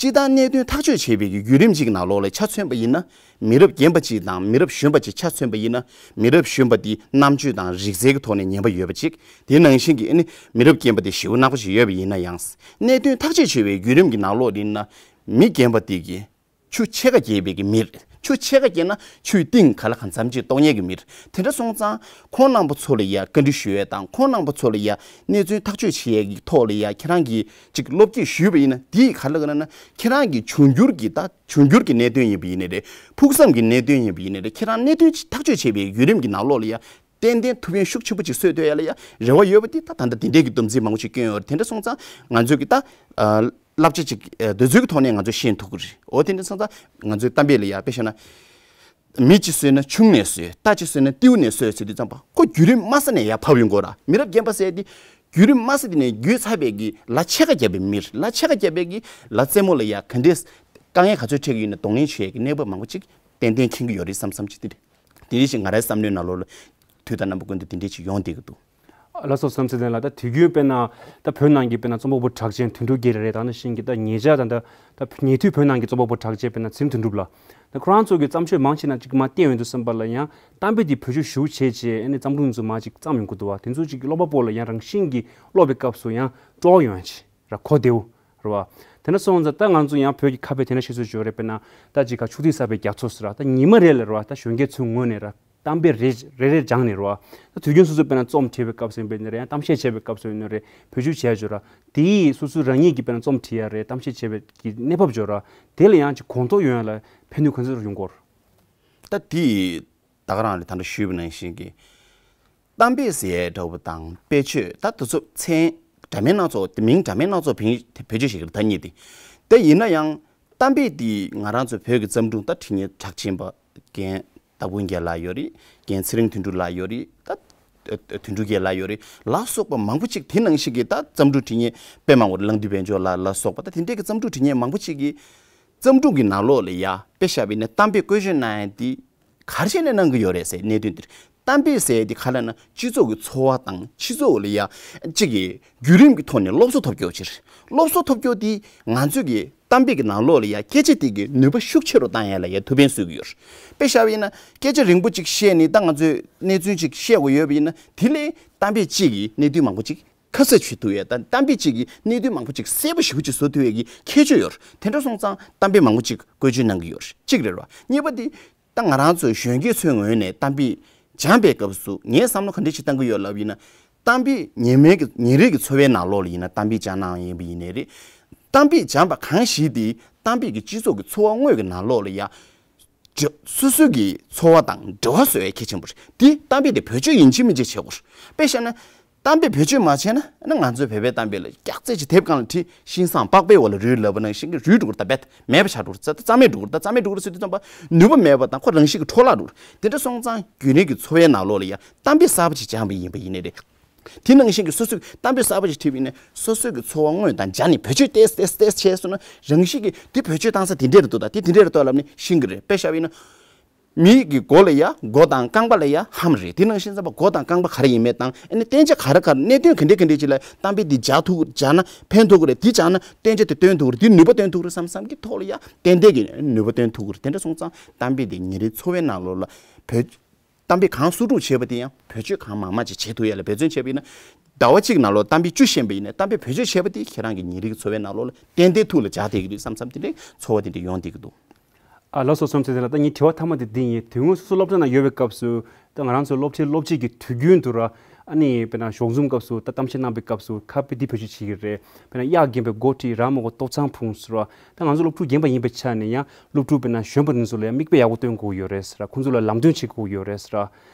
སྤྱིར་བཏང་གནད་དོན་ཐག་གཅོད་བྱེད་པའི་གི་བརྒྱུད་རིམ་གཅིག་ནང་ལོགས་ལ་ཆ་མཚོན་པ་ཡིན་ན། མི་རབས་རྒན་པ་གཅིག་དང་མི་རབས་གཞོན་པ་གཅིག་ཆ་མཚོན་པ་ཡིན་ན། མི་རབས་གཞོན་པ་དེ་རྣམ་དཔྱོད་དང་རིག་རྩལ་གྱི་ཐོག་ནས་ཉན་པ་ཡོད་པ་གཅིག་དེ་ནང་བཞིན་གྱི་ཨ་ནི་མི་རབས་རྒན་པ་དེ་ཞེ་པོ་ནག་པོ་ཞིག་ཡོད་པ་ཡིན་ན་ཡང་། གནད་དོན་ཐག་གཅོད་བྱེད་པའི་བརྒྱུད་རིམ་གྱི་ནང་ལོགས་ཡིན་ན། མི་རྒན་པ་དེ་གིས་ཆུ་ཕྱེད་ཀ་རྒྱས་པའི་གི་མི་རེད། ཆུ་ཕྱེད་ཀ་རྒྱས་ན་ཆུའི་གཏིང་ག་ལ་གང་འཚམ་ཅིག་གཏོང་མཁན་གྱི་མི་རེད། དེ་འདྲ་སོང་ཙང་ཁོང་རྣམ་པ་ཚོ་ལ་ཡ་བཀའ་འདྲི་ཞུ་ཡས་དང་། ཁོང་རྣམ་པ་ཚོ་ལ་ཡ་གནས་ཚུལ་ཐག་གཅོད་བྱེད་ཡས་ཀྱི་ཐོག་ལ་ཡ་ཁྱེད་རང་གིས་ཅིག་བློ་སྐྱེད་ཞུས་པ་ཡིན་ན། དེས་ག་ལ་ག་ན་ན། ཁྱེད་རང་གི་འབྱུང་འགྱུར་གྱི་ད་འབྱུང་འགྱུར་གྱི་གནད་དོན་ཡིན་པ་ཡིན་ནའི་རེད། ཕུགས་བསམ་གྱི་གནད་དོན་ཡིན་པ་ཡིན་ནའི་རེད། ཁྱེད་རང་གནད་དོན་ཐག་གཅོད་བྱེད་པའི་བརྒྱུད་རིམ་གྱི་ནང་ལོགས་ལ་ཡ་ཏན་ཏན་ཐུགས་ཕན་ཤུགས་ཆེན་པོ་ཅིག་གསོས་ཐུབ་ཡ་ལ་ཡ་རེ་བ་ཡོད་པ་དེ། ད་ད་ལྟ་དེ་འདྲས་ཀྱི་སྡོམ་རྩིས་མང་པོ་ཞིག་བསྐྱོན་ཡོད་རེད། དེ་འདྲ་སོང་ཙང་ང་ཚོས་ཀྱི་ད་ཨ་བསླབ་བྱ་ཅིག་ཨ་འདོད་ཚུལ་གྱི་ཐོག་ནས་ང་ཚོས་ཤེས་ཐུབ་ཀྱི་རེད། འོ་དེ་འདྲ་སོང་ཙང་ང་ཚོའི་གཏམ་དཔེ་ལ་ཡ་དཔེ་བཤད་ན། མི་གཅིག་གསོས་ན་ཆུང་ནས་གསོས། རྟ་གཅིག་གསོས་ན་ཏིའུ་ནས་གསོས་ཟེར་དུས་ཙམ་པ། ཁོ་བརྒྱུད་རིམ་དམའ་ས་ནས་ཡར་བབས་ཡོང་དགོས་ར། མི་རབས་རྒན་པ་ཟེར་དེ་བརྒྱུད་རིམ་དམའ་ས་དེ་ནས་བརྒྱུད་ཚར་བའི་གི་ལ་ཕྱེད་ཀ་བརྒྱབ་པའི་མི་རེད། ལ་ཕྱེད་ཀ་བརྒྱབ་པའི་གི་ལ་རྩེ་མོ་ལ་ཡ་ག་འདྲས་དཀའ་ངལ་ག་ཚོད་འཕྲད་ཀྱི་ཡོད་ན་གདོང་ལེན་བྱེད་ཡས་ཀྱི་གནས་བབ་མང་པོ་ཅིག་ཏན་ཏན་མཁྱེན་གྱི་ཡོད་རེད་བསམ་བསམ་ཅིག་དེ་རེད། དེ་རེད་ཞིག་ང་རའི་བསམ་བློའི་ནང་ལོགས་ལ་དུས་དང་རྣམ་པ་ཀུན་ཏུ་དེ་འདྲས་ཅིག་ཡོང་བསྡད་ཀྱི་འདུག། ལགས་སོ། བསམ་ཚུལ་ལྡན་ལགས། ད་དུས་རྒྱུན་དཔེར་ན་ད་བོད་ནང་གི་དཔེར་ན་རྩོམ་པ་པོ་གྲགས་ཅན་དོན་གྲུབ་རྒྱལ་རེད། ད་ནང་བཞིན་གྱི་ད་ཉེ་ཆར་ད་ད་ད་ཉེ་དུས་བོད་ནང་གི་རྩོམ་པ་པོ་གྲགས་ཅན་དཔེར་ན་ཚུལ་དོན་གྲུབ་ལགས། ད་ཁོ་རང་ཚོ་གི་བརྩམས་ཆོས་མང་ཆེ་ན་ཅིག་མ་བསྟན་ཡོང་དུས་ཙམ་པ་ལ་ཡང་གཏམ་དཔེ་དེ་བེད་སྤྱོད་ཞེ་པོ་བྱས་བྱས་ཨ་ནི་བརྩམས་སྒྲུང་ཚོ་མ་ཅིག་བརྩམས་ཡོང་གི་འདུག་བ། དེ་ཚོ་ཅིག་ཀློག་པ་པོ་ལ་ཡང་རང་བཞིན་གྱིས་ཀློག་པའི་སྐབས་སུ་ཡང་སྤྲོ་བ་ཡོང་ཡ་ཅིག་ར་གོ་བདེའུ་རེད་བ། དེ་འདྲ་སོང་ཙང་ད་ང་ཚོ་ཡང་བོད་ཀྱི་ཁ་དཔེ་དེ་འདྲ་ཤེས་ཚོད་ཅིག་ཡོད་རེད། དཔེར་ན་ད་ཅིག་ག་ཆུ་ཐིགས་བསགས་པའི་རྒྱ་མཚོ་ཟེར་བ། ད་ཉི་མ་རེ་ལ་རེད་བ། ད་གཞོན་སྐྱེས་ཚོའི་ངོས་ནས་ར་གཏམ་དཔེ་རེ་རེ་རེ་སྦྱངས་ནས་རེད་བ། ད་དུས་རྒྱུན་སོ་སོ་དཔེར་ན་རྩོམ་བྲིས་པའི་སྐབས་སུ་ཡིན་པ་ཡིན་ན་རེད། ཡང་གཏམ་བཤད་བྱས་པའི་སྐབས་སུ་ཡིན་ན་རེད། བེད་སྤྱོད་བྱས་ཡོད་ར། དེ་ཡིས་སོ་སོ་རང་ཉིད་ཀྱིས་དཔེར་ན་རྩོམ་བྲིས་ཡ་རེད། གཏམ་བཤད་བྱས་པའི་གི་གནས་བབ་ཅིག་ཡོད་ར། དེ་ལ་ཡང་ཅིག་གོང་མཐོར་ཡོང་ཡ་ལ་ཕན་ནུས་ག་ཚོད་ཡོང་གི་ཡོད་རེད། ད་དེ་ད་ག་རང་ལ་ད་ལྟ་ཞུས་པ་ནང་བཞིན་གྱི་གཏམ་དཔེ་ཟེར་ཡ་འདྲ་བོ་དང་དཔེ་བརྗོད། ད་དེ་ཚོ་མཚན་འདྲ་མིན་སྣ་ཚོགས། དེ་མིང་འདྲ་མིན་སྣ་ཚོགས་བེད་བེད་སྤྱོད་བྱེད་ཀྱི་རེད། ད་གཉིས་དེ། དེ་ཡིན་ན་ཡང་གཏམ་དཔེ་འདི་ང་རང་ཚོ་བོད་ཀྱི་བརྩམས་སྒྲུང་ད་བྲིས་མཁན་གྲགས་ཅན་པ་རྒན་སྟག་ཕུ་རྒྱལ་ལགས་ཡོད་རེད། རྒན་ཚེ་རིང་དོན་གྲུབ་ལགས་ཡོད་རེད། ད་དོན་གྲུབ་རྒྱལ་ལགས་ཡོད་རེད་ལ་སོགས་པ་མང་པོ་ཅིག། དེ་ནང་བཞིན་གྱི་ད་བརྩམས་སྒྲུང་བྲིས་མཁན་དཔེ་མང་བོ་རེད། གླང་འདུས་དཔལ་འབྱོར་ལགས་ལ་སོགས་པ། ད་དེ་འདྲའི་གི་བརྩམས་སྒྲུང་བྲིས་མཁན་མང་པོ་ཅིག་གིས་བརྩམས་སྒྲུང་གི་ནང་ལོགས་ལ་ཡ་དཔེ་བཞག་པ་ཡིན་ན་གཏམ་དཔེ་བཀོལ་སྤྱོད་གནང་ཡ་འདི་ག་རེ་བྱས་ནས་གནང་གི་ཡོད་རེད་ཟེར། གནད་དོན་འདིར་གཏམ་དཔེ་ཟེར་ཡ་འདི་ག་རེ་ལབ་ན་སྤྱི་ཚོགས་ཀྱི་འཚོ་བ་དང་སྤྱི་ཚོགས་ལ་ཡ་གཅིག་གི་བརྒྱུད་རིམ་གྱི་ཐོག་ནས་སློབ་གསོ་ཐོབ་རྒྱུ་ཕྱིར། སློབ་གསོ་ཐོབ་རྒྱུ་དེ་ང་ཚོས་ཀྱི་གཏམ་དཔེ་གི་ནང་ལོགས་ལ་ཡ་སྐད་ཆ་དེ་གི་ནུས་པ་ཤུགས་ཆེ་རུ་བཏང་ཡ་ལ་ཡ་ཐུགས་ཕན་གསོས་ཀྱི་ཡོད་རེད། དཔེ་བཞག་པ་ཡིན་ན་སྐད་ཆ་རིང་པོ་གཅིག་བཤད་ནས་ད་ང་ཚོས་གནས་ཚུལ་གཅིག་བཤད་དགོས་ཡོད་པ་ཡིན་ན་དེ་ལས་གཏམ་དཔེ་གཅིག་གིས་གནད་དོན་མང་པོ་གཅིག་ཁ་གསལ་བྱེད་ཐུབ་ཡས། ད་གཏམ་དཔེ་གཅིག་གིས་གནད་དོན་མང་པོ་ཅིག་གསལ་པོ་ཞེ་པོ་ཅིག་བཟོ་ཐུབ་ཡས་ཀྱི་ཁྱད་ཆོས་ཡོད་རེད། དེ་འདྲ་སོང་ཙང་གཏམ་དཔེ་མང་པོ་ཅིག་བཀོལ་སྤྱོད་གནང་གི་ཡོད་རེད། གཅིག་རེད་བ། གཉིས་པ་དེ་ད་ང་རང་ཚོའི་གཞོན་སྐྱེས་ཚོའི་ངོས་ནས་གཏམ་དཔེ་སྦྱངས་པའི་སྐབས་སུ་ངས་བསམ་བློ་ག་འདྲ་ཞིག་བཏང་གི་ཡོད་ལབ་ཡིན་ན། གཏམ་དཔེ་ཉིན་མའི་གི་ཉིན་རེའི་གི་འཚོ་བའི་ནང་ལོགས་ལ་ཡིན་ན་གཏམ་དཔེ་སྦྱངས་གནང་ཡིན་པ་ཡིན་ནའི་རེད། གཏམ་དཔེ་སྦྱངས་པ་གང་ཞིག་དེ་གཏམ་དཔེ་གི་སྤྱི་ཚོགས་ཀྱི་འཚོ་བ་དངོས་ཀྱི་ནང་ལོགས་ལ་ཡ་འབྲེལ་སོ་སོའི་གི་འཚོ་བ་དང་འབྲེལ་བ་བཟོ་ཡ་གལ་ཆེན་པོ་རེད། དེ་གཏམ་དཔེ་དེ་བེད་སྤྱོད་ཡིན་གཅིག་མིན་གཅིག་བྱེད་དགོས་རེད། དཔེ་བཞག་ན། གཏམ་དཔེ་བེད་སྤྱོད་མ་བྱས་ན་ཨ་ནི་ང་ཚོའི་བོད་པའི་གཏམ་དཔེ་ལ་སྐྱག་རྫས་ཅིག་དེབ་སྒང་ལ་བྲིས། ཤིང་བཟང་པགས་པའི་འོག་ལ་རུལ་ལབ་པ་ནང་བཞིན་གྱི་རུལ་འགྲོ་གི་རེད། ད་རྦད་མེད་པ་ཆགས་འགྲོ་གི་རེད། ད་རྩ་མེད་འགྲོ་གི་རེད་ཟེར་དུས་ཙམ་པ་ནུས་པ་མེད་པ་དང་ཁོ་རང་བཞིན་གྱིས་འཕྲོ་བརླག་འགྲོ་གི་རེད། དེ་འདྲ་སོང་ཙང་རྒྱུན་རིང་གི་འཚོ་བའི་ནང་ལོགས་ལ་ཡང་གཏམ་དཔེ་གསར་པ་ཅིག་སྦྱངས་པ་ཡིན་པ་ཡིན་ནའི་རེད། དེ་ནང་བཞིན་གྱི་སོ་སོས་གཏམ་དཔེ་གསར་པ་ཅིག་བྲིས་པ་ཡིན་ན་སོ་སོའི་གི་འཚོ་བ་དངོས་དང་སྦྱར་ནས་བེད་སྤྱོད་ཏོག་ཙམ་ཏོག་ཙམ་ཏོག་ཙམ་བྱས་སོང་ན་རང་བཞིན་གྱིས་དེ་བེད་སྤྱོད་བཏང་ས་དེ་འདྲས་རེད་འདུག་ད་དེ་དེ་འདྲས་རེད་འདུག་ལབ་ནས་ཤེས་ཀྱི་རེད། དཔེ་བཞག་པ་ཡིན་ན། མི་གི་མགོ་ལ་ཡ་མགོ་དང་རྐང་པ་ལ་ཡ་ལྷམ་རེད། དེ་ནང་བཞིན་ཙམ་པ་མགོ་དང་རྐང་པ་ག་རེ་ཡིན་མེད་དང་ཨ་ནི་བསྟན་བྱ་ག་རེ་ག་རེ་གནད་དོན་ག་འདྲས་ག་འདྲས་ཅིག་ལ་གཏམ་དཔེ་འདི་སྦྱར་ཐུབ་སྦྱར་ན་ཕན་ཐོགས་ཀྱི་རེད། འདི་སྦྱར་ན་བསྟན་བྱ་དེ་སྟོན་ཐུབ་ཀྱི་རེད། འདི་ནུས་པ་སྟོན་ཐུབ་ཀྱི་རེད་བསམ་བསམ་གྱི་ཐོག་ལ་ཡ་ཏན་ཏན་གྱི་ནུས་པ་སྟོན་ཐུབ་ཀྱི་རེད། དེ་འདྲ་སོང་ཙང་གཏམ་དཔེ་འདི་ཉིན་རེའི་འཚོ་བའི་ནང་ལོགས་ལ་བོད་གཏམ་དཔེ་གང་གསོག་སྒྲུབ་བྱས་པ་དེ་ཡང་བེད་སྤྱོད་གང་མང་མང་ཅིག་བྱེད་ཐུབ་ཡ་ལ་འབད་བརྩོན་བྱས་པ་ཡིན་ན། ཟླ་བ་གཅིག་ནང་ལོགས་གཏམ་དཔེ་བཅུ་ཤེས་པ་ཡིན་ན་གཏམ་དཔེ་བེད་སྤྱོད་བྱས་པ་དེ་ཁྱེད་རང་གི་ཉིན་རེའི་འཚོ་བའི་ནང་ལོགས་ལ་ཏན་ཏན་ཐུགས་ལ་འཇགས་བསྡད་ཀྱི་འདུག་བསམ་བསམ་དེ་འདྲའི་ཚོར་བ་དེ་འདྲ་ཡོང་བསྡད་ཀྱི་འདུག་ཨ་ལགས་སོ། བསམ་ཚུལ་དེ་ལ་ད་ངའི་དྲི་བ་མཐའ་མ་དེ་འདི་ཡིན། དེ་སྔོན་སོ་སོ་སློབ་གྲྭ་ནང་ཡོད་པའི་སྐབས་སུ་ད་ང་རང་ཚོའི་སློབ་ཁྲིད་སློབ་ཁྲིད་ཀྱི་དུས་རྒྱུན་དུ་ར་ཨ་ནི་དཔེར་ན་ཞོགས་འཛུམ་སྐབས་སུ་ད་གཏམ་བཤད་གནང་པའི་སྐབས་སུ་ཁ་དཔེ་འདི་བེད་སྤྱོད་བྱེད་ཀྱི་རེད། དཔེར་ན་གཡག་རྒན་པའི་མགོ་ཁྲིད་ར་མོ་གོ་ལྟོ་ཚང་ཕུང་ཟེར་བ། ད་ང་ཚོ་སློབ་ཕྲུག་རྒན་པ་ཡིན་པའི་ཆ་ནས་ཡང་སློབ་ཕྲུག་དཔེར་ན་གཞོན་པ་འདི་ཚོ་ལ་ཡང་མིག་དཔེ་ཡག་པོ་སྟོན་དགོས་ཡོད་རེད་ཟེར་ར། ཁོང་ཚོ་ལ་ལམ་སྟོན་བྱེད་དགོས་ཡོད་རེད་ཟེར་ར།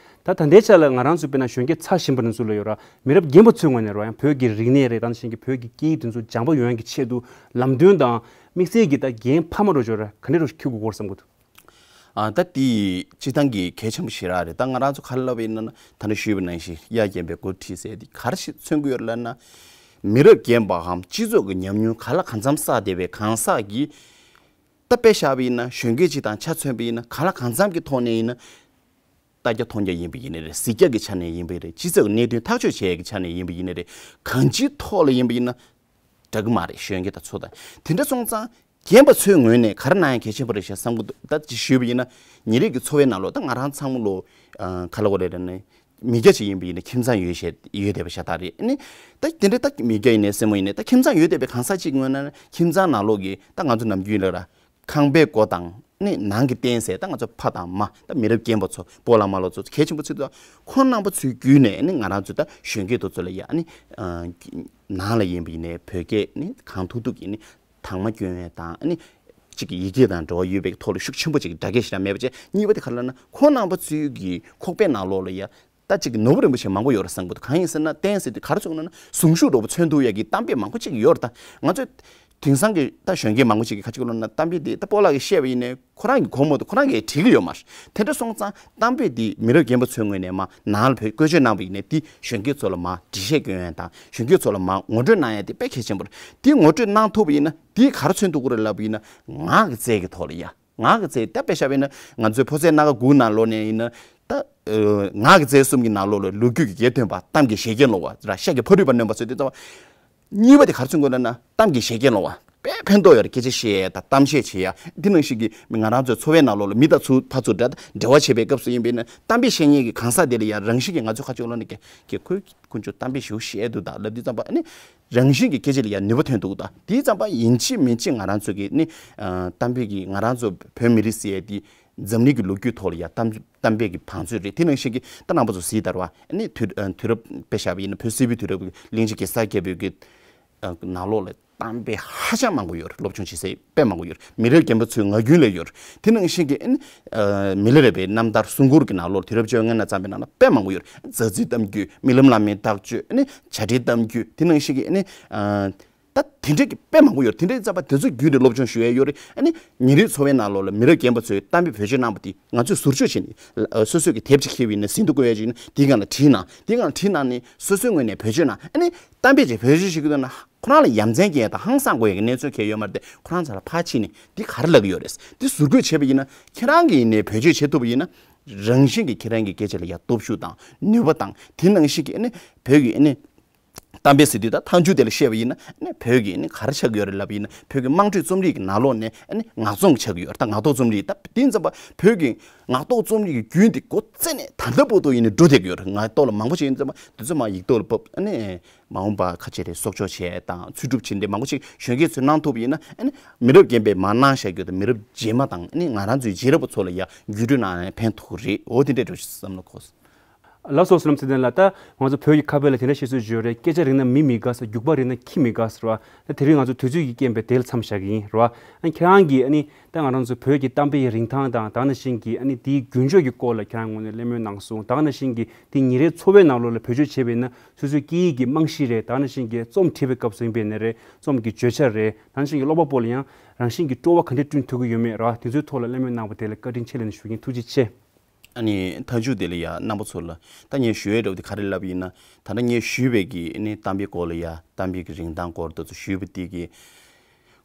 ད་ད་ལྟའི་ཆ་ལ་ང་རང་ཚོ་དཔེར་ན་གཞོན་སྐྱེས་ཚ་ཞིམ་པ་འདི་ཚོ་ལ་ཡོད་ར། མི་རབས་རྒན་པ་ཚོའི་ངོས་ནས་ར་ཡང་བོད་ཀྱི་རིག་གནས་རེད། ད་ནང་བཞིན་གྱི་བོད་ཀྱི་སྐད་ཡིག་འདི་ཚོ་སྦྱངས་པ་ཡོང་ཡག་གི་ཆེད་དུ་ལམ་སྟོན་དང་དམིགས་བསལ་གྱི་ད་རྒན་ཕ་མ་འདྲ་བོ་ཅིག་ཡོད་ར། ག་འདྲ་འདྲ་བོ་ཞིག་འཁྱེར་དགོས་སྐོར་བསམ་གྱི་འདུག་ཨ་ད་དེ་སྤྱིར་བཏང་གི་གལ་ཆེན་པོ་ཞེ་དྲག་རེད། ད་ང་རང་ཚོ་ག་རེ་ལབ་པ་ཡིན་ན་ད་ནི་ཞུས་པ་ནང་བཞིན་གཡག་རྒན་པའི་མགོ་ཁྲིད་ཟེར་དེ་ག་རེ་ཞིག་མཚོན་གྱི་ཡོད་ལབ་ན། མི་རབས་རྒན་པའམ་སྤྱི་ཚོགས་ཀྱི་ཉམས་མྱོང་ག་ལ་གང་འཚམ་བསགས་བསྡད་པའི་གང་ཟག་གིས། ད་དཔེ་བཞག་པ་ཡིན་ན་གཞོན་སྐྱེས་གཅིག་དང་ཆ་མཚོན་པ་ཡིན་ན་གང་ལ་གང་འཚམ་གྱི་ཐོག་ནས་ཡིན་ན། ལྟ་རྒྱ་མཐོང་རྒྱ་ཡིན་པ་ཡིན་ནའི་རེད། གཟིགས་རྒྱ་གི་ཆ་ནས་ཡིན་པ་ཡིན་རེད། སྤྱི་ཚོགས་ཀྱི་གནད་དོན་ཐག་གཅོད་བྱེད་ཡག་གི་ཆ་ནས་ཡིན་པ་ཡིན་ནའི་རེད། གང་ཅིའི་ཐོག་ལ་ཡིན་པ་ཡིན་ན་འདྲ་གི་མ་རེད། གཞོན་སྐྱེས་དང་ཚོ་དང་དེ་འདྲ་སོང་ཙང་རྒན་པ་ཚོའི་ངོས་ནས་ག་རེ་གནང་ཡག་གལ་ཆེན་པོ་རེད་ཤག་བསམ་གྱི་འདུག་ད་ཅིག་ཞུས་པ་ཡིན་ན་ཉིན་རེ་གི་འཚོ་བའི་ནང་ལོགས་ད་ང་རང་ཚང་མ་ལོ་ག་ལ་གོ་རེད་ལབ་ན། མི་སྐྱ་ཅིག་ཡིན་པ་ཡིན་ན་ཁྱིམ་ཚང་ཡོད་ཤེས་ཡོད་བསྡད་པ་ཤ་སྟག་རེད། ཨ་ནི་ད་དེ་འདྲ་ད་མི་སྐྱ་ཡིན་ནའི་སྲིང་མོ་ཡིན་ནའི་ད་ཁྱིམ་ཚང་ཡོད་བསྡད་པའི་གང་ཟག་ཅིག་ངོས་ནས་ན་ཁྱིམ་ཚང་ནང་ལོགས་ཀྱི་ད་ང་ཚོ་ནམ་རྒྱུན་ལ་ར་ཁང་པའི་སྒོ་དང་ནི་ནང་གི་རྟེན་ཟེར་ད་ང་ཚོ་ཕ་དང་མ་ད་མི་རབས་རྒན་པ་ཚོ་སྤོ་ལགས་མ་ལགས་ཚོ་གལ་ཆེན་པོ་ཚོ་ཁོང་རྣམ་པ་ཚོའི་བརྒྱུད་ནས་ནི་ང་རང་ཚོ་ད་གཞོན་སྐྱེས་དེ་ཚོ་ལ་ཡ་ནི་ནང་ལ་ཡིན་པ་ཡིན་ནའི་བོད་སྐད་ནི་གང་ཐུབ་ཐུབ་ཀྱིས་ནི། དྭངས་མ་སྐྱོན་ཡས་དང་ཨ་ནི་གཅིག་གི་ཡི་གེ་དང་འབྲེལ་བ་ཡོད་པའི་ཐོག་ལ་ཤུགས་ཆེན་པོ་ཅིག་སྒྲ་སྐད་ཞེ་དྲག་མེད་པ་བྱས། གཉིས་པ་དེ་ག་རེ་ལབ་ན་ཁོང་རྣམ་པ་ཚོའི་གི་ཁོག་པའི་ནང་ལོགས་ལ་ཡ་ད་གཅིག་གི་ནོར་བུ་རིན་པོ་ཆེ་མང་པོ་ཡོད་རེད་བསམ་གྱི་འདུག་གང་ཡིན་ཟེར་ན་རྟེན་ཟེར་དུས་ག་རེ་བྱུང་ན་ན་གཟུངས་གཞུག་འདྲ་པོ་མཚོན་ཐུབ་ཡ་གི་གཏམ་དཔེ་མང་པོ་ཅིག་ཡོད་རེད། ད་ང་ཚོས་དེང་སང་གི་ད་གཞོན་སྐྱེས་མང་པོ་ཅིག་གིས་ག་ཅིག་ལབ་ན་གཏམ་དཔེ་དེ་ད་སྤོ་ལགས་ཀྱིས་བཤད་པ་ཡིན་ནའི་ཁོ་རང་གི་གོ་མ་ཐུབ། ཁོ་རང་གིས་བྲིས་ཀྱི་ཡོད་མ་རེད། དེ་འདྲ་སོང་ཙང་གཏམ་དཔེ་འདི་མི་རབས་རྒན་པ་ཚོའི་ངོས་ནས་མར་ནང་ལ་བཀོལ་སྤྱོད་གནང་བ་ཡིན་ནའི་འདི་གཞོན་སྐྱེས་ཚོ་ལ་མར་འགྲེལ་བཤད་སྐྱོན་ཡ་དང་གཞོན་སྐྱེས་ཚོ་ལ་མར་ངོ་སྤྲོད་གནང་ཡ་དེ་དཔེ་གལ་ཆེན་པོ་རེད། འདི་ངོ་སྤྲོད་གནང་ཐུབ་པ་ཡིན་ན་འདི་ག་རེ་མཚོན་ཐུབ་ཀྱི་རེད་ལབ་པ་ཡིན་ན་ངག་གི་རྩལ་གྱི་ཐོག་ལ་ཡ། ངག་གི་རྩལ་ད་དཔེ་བཞག་པ་ཡིན་ན་ང་ཚོའི་ཕོ་རྩལ་སྣ་ཁ་དགུ་ནང་ལོགས་ནས་ཡིན་ན་ད་ངག་གི་རྩལ་གསུམ་གྱི་ནང་ལོགས་ལ་ལོ་རྒྱུས་ཀྱི་གྱེར་འདོན་པ་གཏམ་གྱི་བཞད་གད་སློང་བ་ར་ཤ་གི་ཕ་རུས་པ་ནོན་པ་ཚོས་དེ་ལྟ་བ། གཉིས་པ་དེ་ག་རེ་མཚོན་དགོས་ལབ་ན་གཏམ་གྱི་བཞད་གད་སློང་བ་དཔེ་ཕན་ཐོགས་ཡོད་རེད། སྐད་ཆ་བཤད་ཡ་དང་གཏམ་བཤད་བྱེད་ཡ་དེ་ནང་བཞིན་གྱི་ང་རང་ཚོའི་འཚོ་བའི་ནང་ལོགས་ལ་མི་དང་ཚུར་ཕར་ཚུར་འབྲེལ་འབྲེལ་བ་བྱེད་པའི་སྐབས་སུ་ཡིན་པས་ན་གཏམ་དཔེ་བཤད་མཁན་གྱི་གང་ཟག་དེ་ལ་ཡ་རང་བཞིན་གྱི་ང་ཚོ་ཁ་ཕྱོགས་ལོགས་ནས་ཀྱི་ཀྱི་ཁོས་ཁོ་ཚོ་གཏམ་དཔེ་ཞེ་པོ་བཤད་འདུག་ད་ལབ་དུས་ཙམ་པ་ཨ་ནི་རང་བཞིན་གྱི་སྐད་ཆ་ལ་ཡ་ནུས་པ་ཐོན་འདུག་ད་དེའི་ཙམ་པ་ཡིན་གཅིག་མིན་གཅིག་ང་རང་ཚོ་གི་ནི་གཏམ་དཔེ་གི་ང་རང་ཚོ་བོད་མི་རིགས་ཟེར་ཡ་དེ་འཛམ་གླིང་གི་ལོ་རྒྱུས་ཐོག་ལ་ཡ་གཏམ་གཏམ་དཔེ་གི་བང་མཛོད་རེད། དེ་ནང་བཞིན་གྱི་ད་རྣམ་པ་ཚོ་གཟིགས་ད་ར་བ་ཨ་ནི་དུས་དུས་རབས་དཔེ་བཞག་པ་ཡིན་ན་བོད་སིལ་བུའི་དུས་རབས་ཀྱི་གླིང་རྗེ་གེ་སར་རྒྱལ་པོའི་གི་ནང་ལོགས་ལ་གཏམ་དཔེ་ཧ་ཅང་མང་པོ་ཡོད་རེད། སློབ་སྦྱོང་བྱེད་སའི་དཔེ་མང་པོ་ཡོད་རེད། མི་རབས་རྒན་པ་ཚོའི་ངག་རྒྱུན་ལ་ཡོད་རེད། དེ་ནང་བཞིན་གྱི་ཨ་ནི་མི་ལ་རས་པའི་རྣམ་ཐར་གསུང་མགུར་གྱི་ནང་ལོགས་དུས་རབས་བཅོ་ལྔ་ནས་བརྩམས་པའི་ནང་ལ་དཔེ་མང་པོ་ཡོད་རེད། མཛའ་བརྩེའི་གཏམ་རྒྱུད་རྨི་ལམ་བླ་མའི་ཐག་གཅོད་ཨ་ནི་བྱ་བྲལ་གཏམ་རྒྱུད་དེ་ནང་བཞིན་གྱི་ཨ་ནི་ད་དེ་འདྲས་ཀྱི་དཔེ་མང་པོ་ཡོད་རེད། དེ་འདྲས་རྩ་བ་དེ་ཚོ་བརྒྱུད་ནས་སློབ་སྦྱོང་ཞུ་ཡས་ཡོད་རེད། ཨ་ནི་ཉིན་རེའི་འཚོ་བའི་ནང་ལོགས་ལ་མི་རབས་རྒན་པ་ཚོས་གཏམ་དཔེ་བེད་སྤྱོད་གནང་པ་དེ་ང་ཚོས་ཟུར་བཅོས་བྱས་ནས་སོ་སོས་ཀྱི་དེབ་ཅིག་ཁྱེར་བ་ཡིན་ན་ཟིན་ཐོ་བཀོད་ཡས་ཅིག་ཡིན་ན་དེའི་སྒང་ལ་བྲིས་གནང་། དེའི་སྒང་ལ་བྲིས་གནང་ནས་སོ་སོའི་ངོས་ནས་བེད་སྤྱོད་གནང་། ཨ་ནི་གཏམ་དཔེ་ཅིག་བེད་སྤྱོད་བྱེད་ཀྱི་འདུག་ན་ཁོ་རང་ལ་ཡ་མཚན་སྐྱེ་ཡས་དང་ཧང་སང་དགོས་ཡས་ཀྱི་གནས་ཚུལ་གང་ཡང་ཡོད་མ་རེད་དེ་ཁོ་རང་ཚོ་ལ་ཕར་ཕྱིན་ནས་འདི་ག་རེ་ལབ་ཀྱི་ཡོད་རེད། འདི་ཟུར་བཀོད་བྱས་པ་ཡིན་ན་ཁྱེད་རང་གིས་ཡིན་ནའི་བེད་སྤྱོད་བྱེད་ཐུབ་པ་ཡིན་ན་རང་བཞིན་གྱིས་ཁྱེད་རང་གི་སྐད་ཆ་ལ་ཡ་སྟོབས་ཤུགས་དང་ནུས་པ་དང་དེ་ནང་བཞིན་གྱི་ཨ་ནི་བོད་ཀྱི་ཨ་ནི་གཏམ་དཔེ་ཟེར་དུས་ད་མཐའ་མཇུག་དེ་ལ་བཤད་པ་ཡིན་ན་ཨ་ནི་བོད་ཀྱི་ཨ་ནི་ག་རེ་ཆགས་ཀྱི་ཡོད་རེད་ལབ་པ་ཡིན་ན་བོད་ཀྱི་དམངས་ཁྲོད་རྩོམ་རིག་གི་ནང་ལོགས་ནས་ཨ་ནི་ངག་རྩོམ་ཆགས་ཀྱི་ཡོད་རེད། ད་ངག་ཐོག་རྩོམ་རིག་ད་དེ་ཡིན་ཙམ་པ་བོད་ཀྱི་ངག་ཐོག་རྩོམ་རིག་གི་རྒྱུན་དེ་འགོ་བཙུགས་ནས་ད་ལྟ་བར་དུ་ཡིན་ནའི་འགྲོ་བསྡད་ཀྱི་ཡོད་རེད། ངག་ཐོག་ལ་མང་པོ་ཞིག་ཡིན་ཙམ་པ་དེ་ཚོ་མར་ཡིག་ཐོག་ལ་ཕབ་ཨ་ནི་མ་འོངས་པ་ཁ་ཆེ་རེད་གསོག་འཇོག་བྱས་དང་འཚོལ་སྒྲུབ་བྱས་འདི་མང་པོ་ཞིག་གཞོན་སྐྱེས་ཚོས་གནང་ཐུབ་པ་ཡིན་ན་ཨ་ནི་མི་རབས་རྒན་པས་མར་གནང་བཞག་རྒྱུ་དང་མི་རབས་རྗེས་མ་དང་ཨ་ནི་ང་རང་ཚོའི་རྗེས་རབས་པ་ཚོ་ལ་ཡ་བརྒྱུད་སྤྲོད་གནང་ནས་ཕན་ཐོགས་རེད། འོ་དེ་འདྲས་འགྲོ་ཞིག་བསམ་བློ་འཁོར། ལགས་སོ། བསོད་ནམས་ཚེ་བརྟན་ལགས། ད་ང་ཚོ་བོད་ཀྱི་ཁ་དཔེ་ལ་དེ་འདྲ་བཤད་སྲོལ་ཅིག་ཡོད་རེད། སྐད་ཆ་རིང་ན་མི་མི་དགའ་ཟེར། རྒྱུག་པ་རིང་ན་ཁྱི་མི་དགའ་ཟེར་བ། ད་དེ་རིང་ང་ཚོ་དུས་ཚོད་ཀྱི་རྐྱེན་པས་དེ་ལ་མཚམས་བཞག་གི་ཡིན་རེད་བ། ཨ་ཁྱེད་རང་གིས་ཨ་ནི་ད་ང་རང་ཚོ་བོད་ཀྱི་གཏམ་དཔེ་ཡི་རིན་ཐང་དང་ད་ག་ནང་བཞིན་གྱི་ཨ་ནི་དེའི་རྒྱུན་སྤྱོད་ཀྱི་སྐོར་ལ་ཁྱེད་རང་ངོས་ནས་གླེང་མོལ་གནང་སོང་། ད་ག་ནང་བཞིན་གྱི་དེ་ཉིན་རེའི་འཚོ་བའི་ནང་ལོགས་ལ་བེད་སྤྱོད་བྱེད་པ་ཡིན་ན་སོ་སོའི་སྐད་ཡིག་གི་རྨང་གཞི་རེད། ད་ག་ནང་བཞིན་གྱི་རྩོམ་བྲིས་པའི་སྐབས་སུ་ཡིན་པའི་ནི་རེད། རྩོམ་གྱི་བརྗོད་བྱ་རེད། ད་ག་ནང་བཞིན་གྱི་ཀློག་པ་པོ་ལ་ཡང་རང་བཞིན་གྱི་སྤྲོ་བ་ག་འདྲས་བསྐྲུན་ཐུབ་ཀྱི་ཡོད་མེད་རེད་བ། དེ་ཚོའི་ཐོག་ལ་གླེང་མོལ་གནང་བ་དེ་ལ་བཀའ་དྲིན་ཆེ་ལབ་ནས་ཞུ་གི་ཡིན། ཐུགས་རྗེ་ཆེ། ཨ་ནི་མཐའ་མཇུག་དེ་ལ་ཡ་རྣམ་པ་ཚོ་ལ་ད་ངས་ཞུ་ཡས་འདྲ་བོ་དེ་ག་རེ་ལབ་ཡིན་ན། ད་ལྟ་ངས་ཞུས་པའི་གི་ཨ་ནི་གཏམ་དཔེ་སྐོར་ལ་ཡ་གཏམ་དཔེ་གི་རིན་ཐང་སྐོར་དེ་ཚོ་ཞུས་པ་དེ་གི་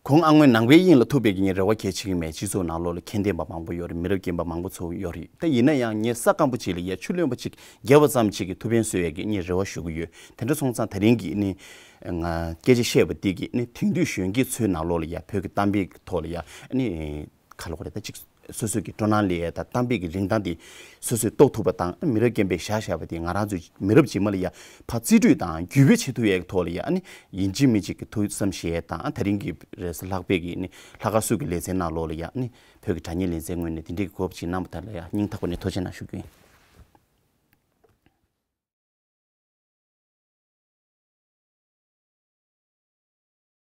གོང་ཨ་སྔོན་ནང་པའི་དབྱིངས་ལ་ཐུག་པའི་གི་ངས་རེ་བ་གལ་ཆེ་གི་མེད། སྤྱི་ཚོགས་ནང་ལོགས་ལ་མཁྱེན་ལྡན་པ་མང་པོ་ཡོད་རེད། མི་རབས་རྒན་པ་མང་པོ་ཚོ་ཡོད་རེད། ད་ཡིན་ན་ཡང་ངས་ས་སྐམ་པོ་ཅིག་ལ་ཡ་ཆུ་རློན་པ་ཅིག་བརྒྱབ་པ་ཙམ་ཅིག་གི་ཐུགས་ཕན་གསོས་ཡས་གི་ངས་རེ་བ་ཞུ་གི་ཡོད། དེ་འདྲ་སོང་ཙང་ད་རིང་གི་ཨ་ནི་ང་སྐད་ཆ་བཤད་པ་དེ་གི་ཨ་ནི་དེང་དུས་གཞོན་སྐྱེས་ཚོའི་ནང་ལོགས་ལ་ཡ་བོད་ཀྱི་གཏམ་དཔེ་གི་ཐོག་ལ་ཡ་ཨ་ནི། ག་ལབ་དགོས་རེད། ད་ཅིག་སོ་སོའི་གི་སྤྲོ་སྣང་ལེན་ཡས་དང་གཏམ་དཔེ་གི་རིན་ཐང་དེ་སོ་སོས་རྟོགས་ཐུབ་པ་དང་མི་རབས་རྒན་པས་བཞག་བཞག་པ་དེ་ང་རང་ཚོའི་མི་རབས་རྗེས་མ་ལ་ཡ་ཕར་རྩིས་སྤྲོད་དང་བརྒྱུད་སྤེལ་བྱེད་ཐུབ་ཡས་ཀྱི་ཐོག་ལ་ཡ་ཨ་ནི་ཡིན་གཅིག་མིན་གཅིག་གི་ཐུགས་བསམ་བཞེས་ཡས་དང་ཨ་ད་རིང་གི་རེས་གཟའ་ལྷག་པའི་གི་ནི་ལྷག་དཀར་གསུམ་གི་ལེ་ཚན་ནང་ལོགས་ལ་ཡ་ཨ་ནི་བོད་ཀྱི་དྲ་བརྙན་ལེ་ཚན་ངོས་ནས་དེ་འདྲའི་གི་གོ་སྐབས་ཅིག་གནང་བ་དེ་ལ་ཡ་སྙིང་ཐག་པ་ནས་ཐུགས་རྗེ་གནང་ཞུ་རྒྱུ་ཡིན།